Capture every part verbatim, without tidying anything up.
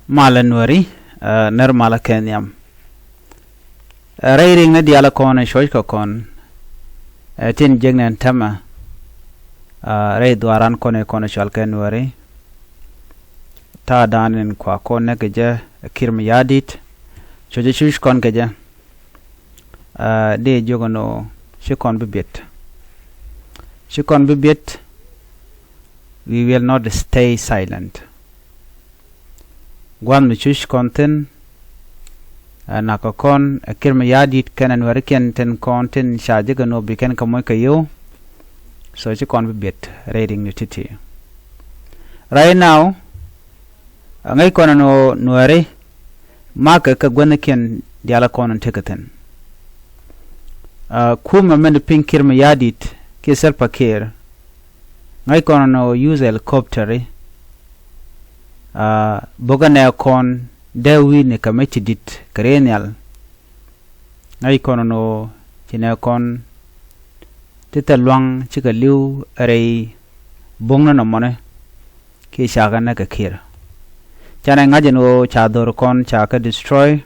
Malä Nuäri, ɛ, nɛr malä kɛ nhiam. Ɛ, rɛy riŋni diaal kɔn ɛ cuɔ̱c kɛ kɔn, ɛ, tin jiäkni ɛn täämɛ, ɛ, rɛy dhuaaran kɔn ɛ kɔn ɛ cɔal kɛ Nuäri. Ta̱a̱ da̱a̱n in kua kɔn nɛ kɛ jɛ, ɛ, Kiir Mayardit. Cuɔ̱c ɛ cuc kɔn kɛ jɛ. Ɛ, dee jiök ɛn ɣöö ci kɔn bi biɛt. Ci kɔn bi biɛt. We will not stay silent. Gua̱n mi cuc kɔn thi̱n, ɛ, nakä kɔn, ɛ, Kiir Mayardit kɛnɛ Nuärikiɛn tin kɔn tin ca jek ɛn ɣöö bi kɛn kɛ moc kɛ yio̱w. So ci kɔn bi biɛt rɛy riŋni ti̱ti̱. Right now, ɛ, ŋäc kɔn ɛn ɣöö Nuäri makɛ kɛ gua̱nikiɛn diaal kɔn in tekɛ thi̱n. Ɛ, kumɛ min piny Kiir Mayardit kiɛ Salva Kiir, ŋäc kɔn ɛn ɣöö use helicopter, ɛ, bokɛ nɛ kɔn dee wi̱i̱ni kɛ mec ti di̱t kɛ rɛy nhial. Ŋäc kɔn ɛn ɣöö ci nɛ kɔn ti thil lua̱ŋ cikɛ li̱w rɛy buŋni nɔmɔni kiɛ ca kɛ näk kɛ Kiir. Canɛ ŋa̱c ɛn ɣöö ca dho̱r kɔn ca kɛ destroy,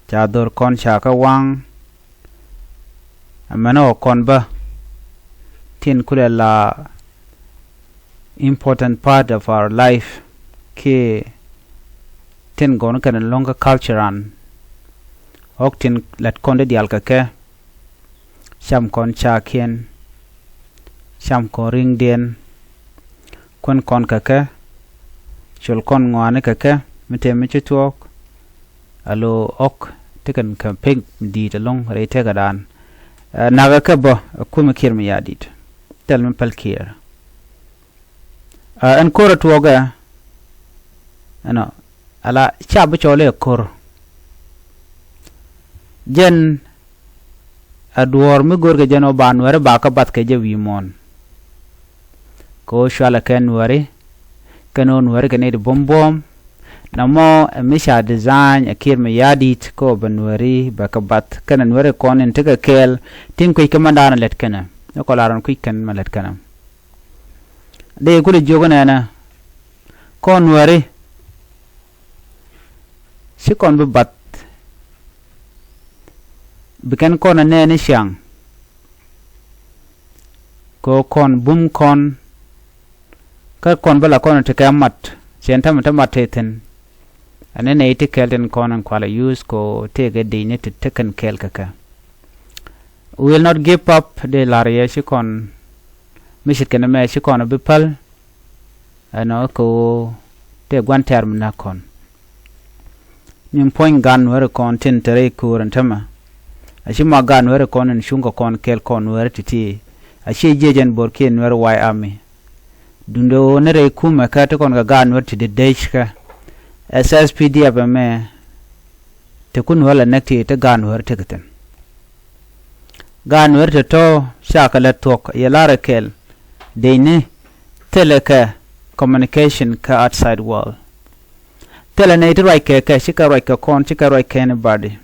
ca dho̱r kɔn ca kɛ waŋ. Ɛmɛn ɣɔ̱ kɔn bä tin kulɛ la important part of our life kiɛ tin gɔ̱n kɛn lo̱ŋ kä culture an. Ɣɔ̱k tin lät kɔn di diaal kɛ kɛ. Cam kɔn cakiɛn, cam kɔn ri̱ŋdiɛn, kuän kɔn kɛ kɛ, col kɔn ŋɔaani kɛ kɛ, mi tëë mi ci tuɔɔk, alo ɣɔ̱k ti kɛn kɛ pek mi di̱i̱t ɛlɔ̱ŋ rɛy tëkädan. Ɛ, nakä kɛ bä, ɛ, kumɛ Kiir Mayardit. Thil mi päl Kiir. Ɛ, ɛn ko̱r ɛ tuɔɔkɛ, ɛnɔ, ala ca bi cɔɔl ɛ ko̱r. Jɛn ɛ duɔ̱ɔ̱r mi görkɛ jɛn ɔ ba Nuäri ba kä bath kɛ jɛ wi̱i̱ muɔ̱ɔ̱n. Kɛ ɣöö cualɛ kɛ Nuäri, kɛn ɣöö Nuäri kɛ nɛy ti buɔ̱m buɔ̱ɔ̱m. Nɔmɔ ɛ mi ca design ɛ Kiir Mayardit kɛ ɣöö bɛ Nuäri bɛ kɛ bath, kɛnɛ Nuäri kɔn in tekɛ kɛɛl, tin kui̱c kɛ mɛndan lät kɛnɛ. Ni kɔ la rɔn kui̱c kɛn mɛ lät kɛnɛ. Dee kulɛ jiök nɛnɛ, kɔn Nuäri ci kɔn bi bath. Bi kɛn kɔn ɛ nɛɛni ciaŋ. Kɛ ɣöö kɔn bum kɔn. Kä kɔn bä la kɔn ti kɛ mat, cɛn tämɛ ti mat tëë thi̱n. Ɛn ni nɛy ti kɛɛl tin kɔn in kualɛ use kɛ ɣöö tëëkɛ dicni ti tekɛn kɛɛl kɛ kɛ. We will not give up, dee la̱r yɛ ci kɔn mi ce̱tkɛ ni mɛ ci kɔn bi päl. Ɛnɔ kɛ ɣöö tëë gua̱n tɛ̈r mi näk kɔn. Ni puɔ̱ny gan Nuäri kɔn tin te rɛy ko̱o̱r ɛn tämɛ. A ci ma gan Nuäri kɔn in cuŋ kɛ kɔn kɛɛl kɔn Nuäri ti̱ti̱. A ci jiɛc ɛn bo̱r kiɛ Nuäri White Army. Duundɛ ɣöö ni rɛy kumɛ kä ti kɔn kɛ gan Nuäri ti di dec kä. Ɛ S S P D F ɛmɛ. Te kun Nuäri la näk ti te gan Nuäri tekɛ thi̱n. Gan Nuäri te tɔ̱ ca kɛ lät thuɔ̱k yɛ la̱rä kɛɛl. Dec ni thilɛ kɛ communication kä outside world. Thilɛ nɛy ti ruac kɛ kɛ, cikɛ ruac kɛ kɔn, cikɛ ruac kɛ anybody.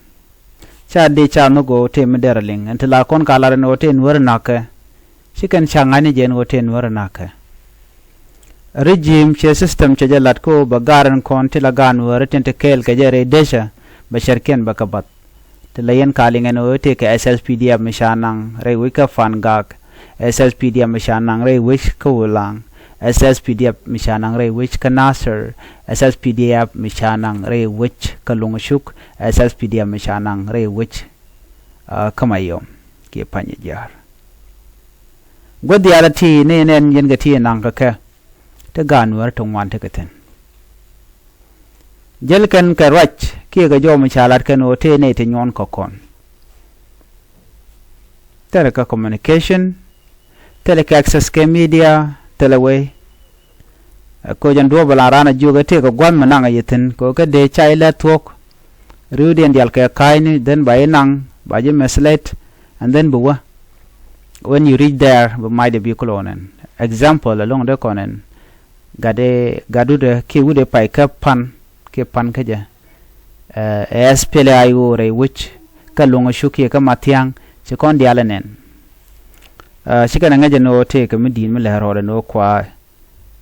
Ca dee ca nhök ɣöö tëë mi derɛ liŋ ɛn ti la kɔn ka lar ɛn ɣöö tëë Nuäri na̱kɛ. Ci kɛn ca ŋa̱cni jɛ ɛn ɣöö tëë Nuäri na̱kɛ. Regime cɛ system cɛ jɛ lat kä ɣöö bɛ gaar ɛn kɔn ti la gaar Nuäri tin te kɛɛl kɛ jɛ rɛy dec ɛ bɛ cärkiɛn bɛ kɛ bath. Ti la yɛn ka liŋ ɛn ɣöö tëëkɛ S S P D F mi ca naŋ rɛy wec kä Fangak, S S P D F mi ca naŋ rɛy wec kä Ulaŋ, S S P D F mi ca naŋ rɛy wec kä Nasir, S S P D F mi ca naŋ rɛy wec kä Luŋcuk, S S P D F mi ca naŋ rɛy wec, ah, kä Mayom kiɛ Panyijiar. Gua̱th diaal ti ni nɛn yɛn kɛ ti naŋ kɛ kɛ. Ti ga̱a̱n Nuäär ti ŋuan tekɛ thi̱n. Jäl kɛn kɛ ruac kiɛ kɛ jɔw mi ca lat kɛn ɣöö tëë nɛy ti nyuɔn kɛ kɔn. Thilɛ kɛ communication, thilɛ kɛ access kɛ media, thilɛ wee. Ɛ koc ɛn duɔ̱ɔ̱p ɛ la raan a jiök ɛ tëëkɛ gua̱th mi naŋ a yɛ thi̱n kɛ ɣöö kä dee ca ilɛ thuɔ̱k. Ri̱wdiɛn diaal kɛ ka̱a̱cni, then ba inaŋ, ba ji̱ mislead, and then bi wä. When you reach there, bi macdɛ bi kulɛ ɣɔn ɛn. Example, ɛlɔ̱ŋ dee kɔn ɛn. Gatdɛ, gatdudɛ kiɛ wutdɛ pay kä Pan, kiɛ Pan kä jɛ. Ɛ, ɛ S P L A I O rɛy wec, kä Luŋcuk kiɛ kä Mathiaŋ, ci kɔn diaal ɛ nɛn. Ɛ, ci kɛn ɛ ŋäc ɛn ɣöö tëëkɛ mi di̱i̱t mi lɛ rɔɔdɛ ni ɣöö kua.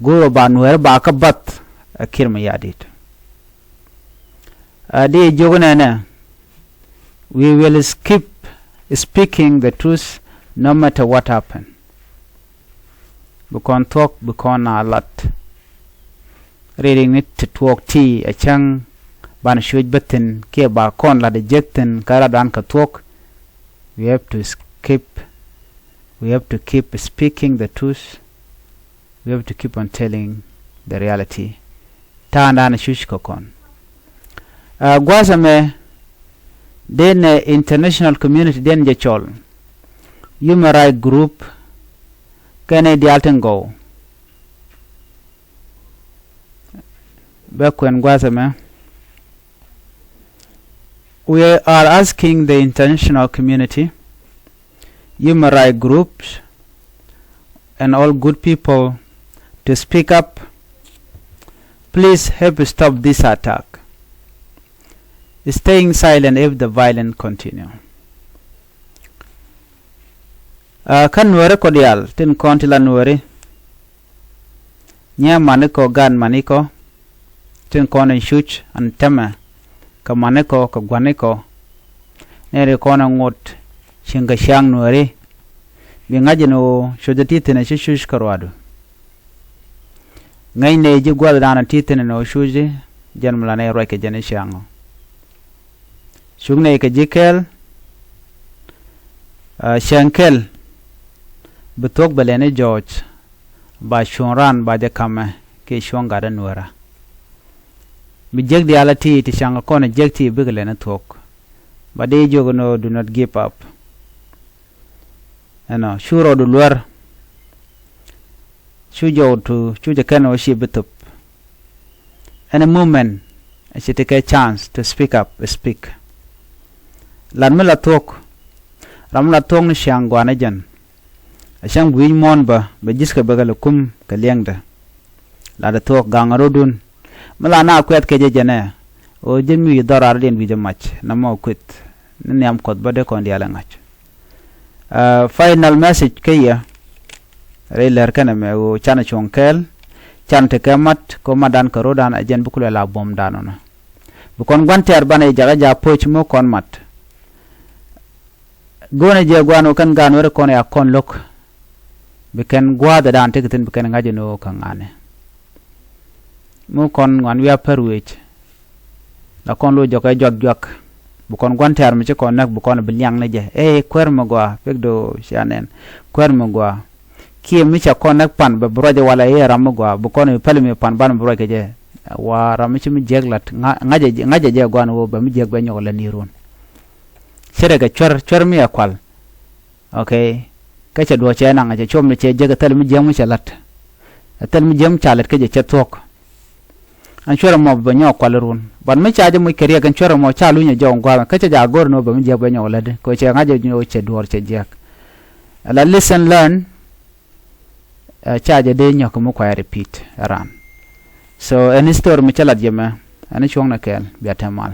Go̱o̱rä ba Nuäär ba kä bath, ɛ Kiir Mayardit. A di jiök nɛnɛ, we will keep speaking the truth no matter what happen. Bi kɔn thuɔ̱k, bi kɔn a lat. Riɛk ni ti tuɔɔk ti a cäŋ ban cuc bä thi̱n kiɛ ba kɔn lat a jek thi̱n kä lat dan kɛ thuɔ̱k. We have to keep, we have to keep speaking the truth. We have to keep on telling the reality. Ta̱a̱ dan a cuc kɛ kɔn. A gua̱a̱th ɛmɛ den ɛ international community den jɛ cɔl, human right group kɛnɛ diaal tin gɔw. Bɛ kuɛn gua̱a̱th ɛmɛ. We are asking the international community, human right groups, and all good people to speak up. Please help stop this attack. Staying silent if the violence continue. A kä Nuääri kɔ diaal tin kɔn ti la Nuääri, nyɛ manikɔ, gan manikɔ, tin kɔn in cuc an tɛmɛ kɛ manikɔ kɛ guanikɔ. Nɛri kɔn in ŋot cieŋ kɛ ciaŋ Nuääri, bi ŋa̱c in ɣöö cucä ti thi̱n a ci cuc kɛ ruaadu. Ŋäcnɛ ji̱ gua̱thdan ti thi̱n in ɣöö cuc jɛn mi la nɛy ruac kɛ jɛn i̱ ciaŋ ɔ. Cuk nɛy kɛ ji̱ kɛl, a, cäŋ kɛl bi thuɔ̱k bɛ lɛn i̱ jɔɔc, ba cuɔ̱ŋ ran ba jɛ ka̱mɛ kiɛ cuɔ̱ŋ gatdä Nuäärä. Mi jiäk diaal a ti ti ca̱ŋ kɔn jiäk ti bikɛ lɛn i̱ thuɔ̱k. Ba dee jiök inɔ, do not give up. Ɛnɔ cu rɔɔdu luär. Cu jɔw tu cu jɛ kɛn ɣöö ci bi thop. Ɛn ɛ moment a ci ti kɛ chance to speak up, speak. Lat mi la thuɔ̱k. Ram mi la thuɔ̱k ni ciaŋ gua̱a̱n ɛ jɛn. A cäŋ gui̱i̱c muɔ̱ɔ̱n bä bɛ ji̱thkɛ bɛ kɛ lɛ kum kɛ liɛŋdɛ. Lat ɛ thuɔ̱k gaŋ rɔ̱dun. Mi la na kuɛth kecɛ jɛnɛ ɣöö ji̱n mi wi̱i̱ dhɔr raar diɛn wi̱i̱ jɛ mac namɔ kueth. Ni nhiam Kuɔth bä dee kɔn diaal ɛ ŋa̱c. A, final message kä yɛ rɛy lär kɛnɛ mɛ ɣöö canɛ cuɔ̱ŋ kɛɛl, canɛ tekɛ mat kɛ ɣöö matdan kɛ ro̱dan ɛ jɛn bi kulɛ la buɔ̱mdan ɔnɔ. Bi kɔn gua̱n tɛ̈r banɛ jɛ jakä ja̱ poc mi kɔn mat. Go̱o̱nɛ jɛ gua̱n ɣöö kɛn gaan weri kɔn ya kɔn lo̱k. Bi kɛn gua̱a̱thɛ daan tekɛ thi̱n bi kɛn ŋa̱c ɛn ɣöö kä ŋa̱nɛ. Mi kɔn ŋuan wi̱i̱ a pär wec. La kɔn lo̱c jɔkɛ juak juak. Bi kɔn gua̱n tɛ̈r mi ci kɔn näk bi kɔn bi liaŋ ni jɛ. Ee kuäär mi gɔaa pek do̱ cia nɛn. Kuäär mi gɔaa. Kiɛ mi ca kɔn näk pan bɛ bi ruac walɛ i̱ ram mi gɔaa bi kɔn bi päl mi pan ban bi ruac kɛ jɛ. Wa ram mi ci mi jiäk lat ŋa̱cɛ ŋa̱cɛ jɛ gua̱n ɣöö bɛ mi jiäk bɛ nyɔk lät ni ruɔ̱n. Ce̱tkɛ cuär cuär mi ɛ kual. Ok. Kä cɛ duɔ̱ɔ̱c cɛ naŋ cɛ cuɔp ni cɛ jek ɛ thil mi jiäk mi cɛ la̱t. Ɛ thil mi jiäk mi ca lät kä jɛ cɛ thuɔ̱k. Ɛn cuɛrɛ mɔ bɛ nyɔk kual run. But mi ca jɛ muc kɛ riɛk ɛn cuɛrɛ mɔ ca luny ɛ jɔw gua̱a̱mɛ kä cɛ ja go̱r ni wä bɛ mi jiäk bɛ nyɔk lätdi kɛ cɛ ŋa̱c jɛ nyɔk cɛ duɔ̱ɔ̱r cɛ jiäk. Ɛ la listen learn. Ɛ ca jɛ dee nyɔk mi kuay repeat ɛ ran. So ɛn story mi cɛ lat jɛ mɛ ɛn cuɔ̱ŋnɛ kɛɛl bia te mal.